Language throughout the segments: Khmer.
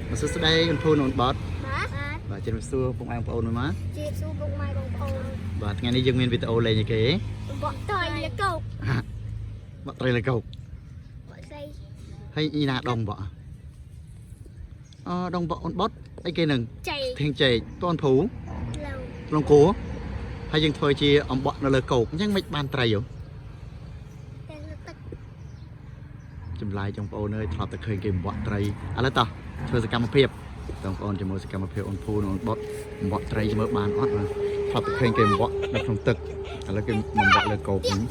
មកសួស្តីអូនភូនអូនបត បាទ បាទជម្រាបសួរពុកម៉ែបងប្អូនមួយមក ជាសួរពុកម៉ែបងប្អូន បាទថ្ងៃនេះយើងមានវីដេអូលេងអីគេ បកតៃលកោក ហាបក់ត្រីលើកោក បកស្អី ហើយអ៊ីណាដងបក់អដងបក់អូនបតអីគេនឹង ចៃ ធាងចេកតអូនភូ ឡូ លងគោហើយយើងធ្វើជាអំបក់នៅលើកោកអញ្ចឹងមិនបានត្រីហ៎ តែលើទឹក ចម្លែកចង់បងប្អូនអើយធ្លាប់តែឃើញគេអំបក់ត្រីឥឡូវតោះធ្វើសកម្មភាពបងប្អូនជាមួយសកម្មភាពអូនភូនិងអូនបតអំបក់ត្រីមើលបានអត់បាទធ្លាប់តែឃើញគេអំបក់នៅក្នុងទឹកឥឡូវគេអំបក់លើកោកហ្នឹង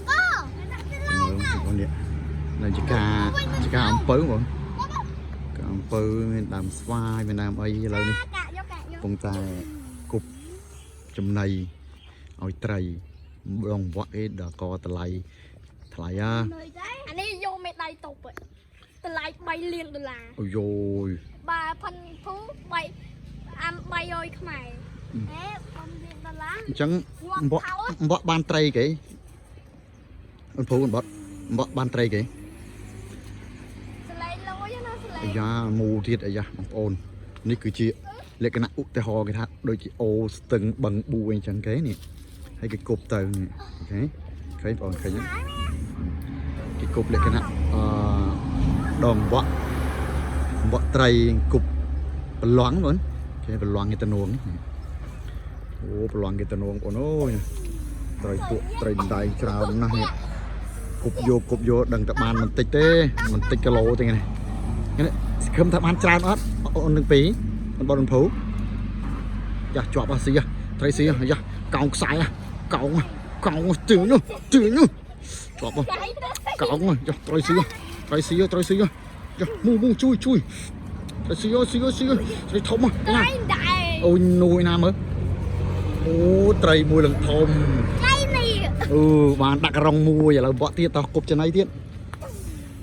មើលបងប្អូននេះនៅចកាចកាអំពៅបងកាអំពៅមានដើមស្វាយមានដើមអីឥឡូវនេះ កាក់យកកាក់យក កំពុងតែគប់ចំណីឲ្យត្រីដងវក់ឯដល់កតម្លៃថ្លៃអា អានេះយកមេដៃតុបតម្លៃ3លានដុល្លារ អូយយ បើផិនភូ3អាំ300ខ្មែរអេ3លានដុល្លារ អញ្ចឹងអំបក់អំបក់បានត្រីគេអូនភូអូនបត់អំបក់បានត្រីគេ សលេងលយណាសលេង អាយ៉ាមូទៀតអាយ៉ាបងប្អូននេះគឺជាលក្ខណៈឧទាហរណ៍គេថាដូចជាអូស្ទឹងបឹងបួអីចឹងគេនេះហើយគេគប់ទៅនេះអូខេឃើញបងប្អូនឃើញទេគេគប់លក្ខណៈអឺដងវក់វក់ត្រីគប់ប្រឡងបងគេប្រឡងគេតំនួងនេះអូប្រឡងគេតំនួងបងអូនអើយត្រីពួកត្រីដណ្ដែងច្រើនណាស់នេះគប់យកគប់យកដឹងតែបានបន្តិចទេបន្តិចគីឡូទេនេះនេះសង្ឃឹមថាបានច្រើនអត់អូននឹងពីរអូនបងអូនភូយ៉ាជាប់អស់ស៊ីហ៎ត្រីស៊ីហ៎យ៉ាកោងខ្សែហ៎កោងហ៎កោងជើងនោះជើងនោះជាប់ហ៎ កោងចុះត្រីស៊ីត្រីស៊ីត្រីស៊ីចុះមូមូជួយជួយត្រីស៊ីស៊ីស៊ីត្រីធំណា ត្រីដែរ អូយនួយណាមើលអូត្រីមួយលងធំ ត្រីនេះ អឺបានដាក់ករងមួយឥឡូវបក់ទៀតតោះគប់ចំណៃទៀត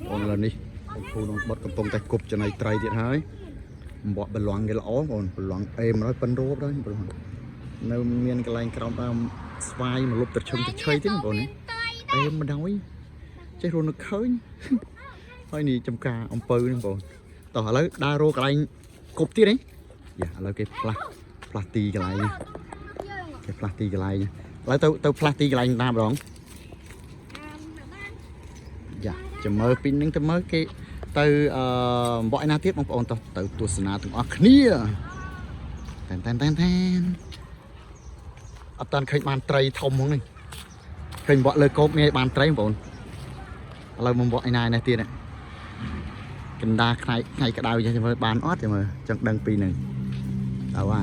អូនឥឡូវនេះបងពូនឹងបត់កំពុងតែគប់ចំណៃត្រីទៀតហើយបក់បលងគេល្អបងបលងអេមហើយប៉ិនរួបដល់បងនៅមានកន្លែងក្រោមដើមស្វាយមកលុបត្រឈឹងត្រឈៃទៀតបងនេះ ត្រី អេមិនដោយចេះរស់នៅឃើញ ហើយនេះចំការអំពៅហ្នឹងបងតោះឥឡូវដើររកកន្លែងគប់ទៀតហីយ៉ាឥឡូវគេផ្លាស់ផ្លាស់ទីកន្លែងនេះ យើង គេផ្លាស់ទីកន្លែងឥឡូវទៅទៅផ្លាស់ទីកន្លែងណាម្ដង អាមបាន យ៉ាចាំមើលពីហ្នឹងទៅមើលគេទៅអឺអំបក់ឯណាទៀតបងប្អូនតោះទៅទស្សនាទាំងអស់គ្នាតែនតែនតែនតែនអត់តាន់ឃើញបានត្រីធំហ្មងនេះឃើញអំបក់លើកោកនេះបានត្រីបងប្អូនឥឡូវមកអំបក់ឯណាឯនេះទៀតនេះ កណ្ដាលថ្ងៃថ្ងៃក្តៅចេះមើលបានអត់ទេមើលចង់ដឹងពីហ្នឹងតើវ៉ា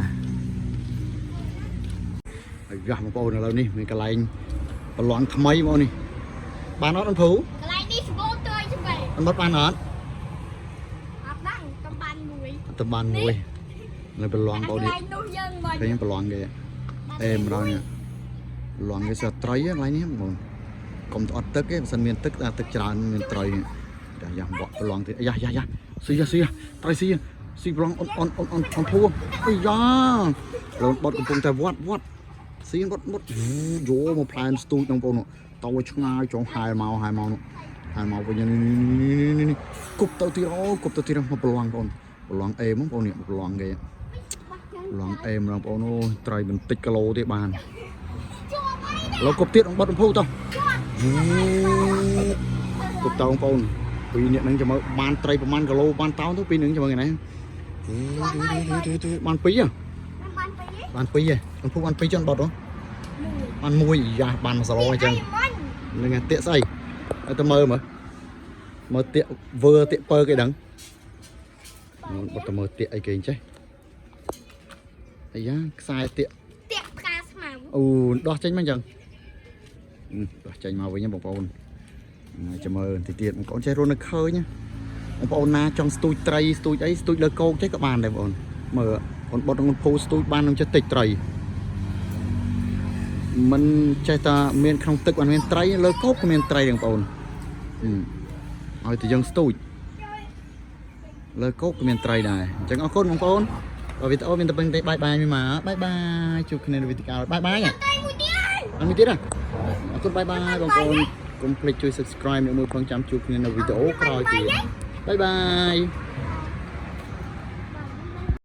អាយ៉ាបងប្អូនឥឡូវនេះមានកន្លែងប្រឡងថ្មីមកនេះបានអត់អូនភូ កន្លែងនេះសម្បូរត្រីច្បែ អូនបត់បានអត់ អត់ដឹងកំបានមួយ អត់ទៅបានមួយនៅប្រឡងបង កន្ នេះ លែងនោះយើងមក ឃើញប្រឡងគេអេម្ដងនេះប្រឡងគេសើត្រីកន្លែងនេះបងប្អូនកុំទៅអត់ទឹកទេបើសិនមានទឹកតែទឹកច្រើនមានត្រីនេះយ៉ាយ៉ាបក់ប្រឡងទៀតយ៉ាយ៉ាយ៉ាស៊ីស៊ីត្រីស៊ីស៊ីប្រឡងអូនអូនអូនអូនអូនភូអាយ៉ាឡូនបត់កំពុងតែវត្តវត្តស៊ីវត្តវត្តយោមកផ្លែមស្ទូចបងប្អូនតោឆ្ងាយចង់ហែលមកហែលមកនោះហែលមកវិញនេះនេះគប់ទៅទៀតអូគប់ទៅទៀតមកប្រឡងបងប្អូនប្រឡងអេមបងប្អូននេះប្រឡងគេ ឡងអេមបងប្អូនអូយត្រីបន្តិចគីឡូទេបានលោកគប់ទៀតអង្គបត់អំភូតោះគប់តោបងប្អូនពីរនាក់ហ្នឹងចាំមើលបានត្រីប្រហែលគីឡូបានតោទៅពីរហ្នឹងចាំមើលថ្ងៃនេះបានពីរហ៎ បានពីរ បានពីរហ៎អំភូបានពីរចន់បត់ហ៎បានមួយយ៉ាបានមួយសឡអញ្ចឹងហ្នឹងហើយតាកស្អីឲ្យទៅមើលមើលមើលតាកវើតាកពើគេដឹងបត់ទៅមើលតាកអីគេអញ្ចេះអាយ៉ាខ្សែតាក តាក់ផ្កាស្មៅ អូដោះចេញមកអញ្ចឹងដោះចេញមកវិញបងប្អូនចាំមើលបន្តិចទៀតបងប្អូនចេះរស់នៅឃើញបងប្អូនណាចង់ស្ទូចត្រីស្ទូចអីស្ទូចលើកោកចេះក៏បានដែរបងប្អូនមើលអូនបុតអូនភូស្ទូចបាននឹងចេះតិចត្រីមិនចេះតែមានក្នុងទឹកបានមានត្រីលើកោកក៏មានត្រីដែរបងប្អូនឲ្យតែយើងស្ទូចលើកោកក៏មានត្រីដែរអញ្ចឹងអរគុណបងប្អូនវីដេអូមានតែប៉ុណ្្នឹងទេបាយបាយមីម៉ាបាយបាយជួបគ្នានៅវីដេអូបាយបាយ ត្រីមួយទៀត អត់មានទៀតទេអរគុណបាយបាយបងប្អូនកុំភ្លេចជួយ subscribe និងមើលផងចាំជួបគ្នានៅវីដេអូក្រោយទៀតបាយបាយ។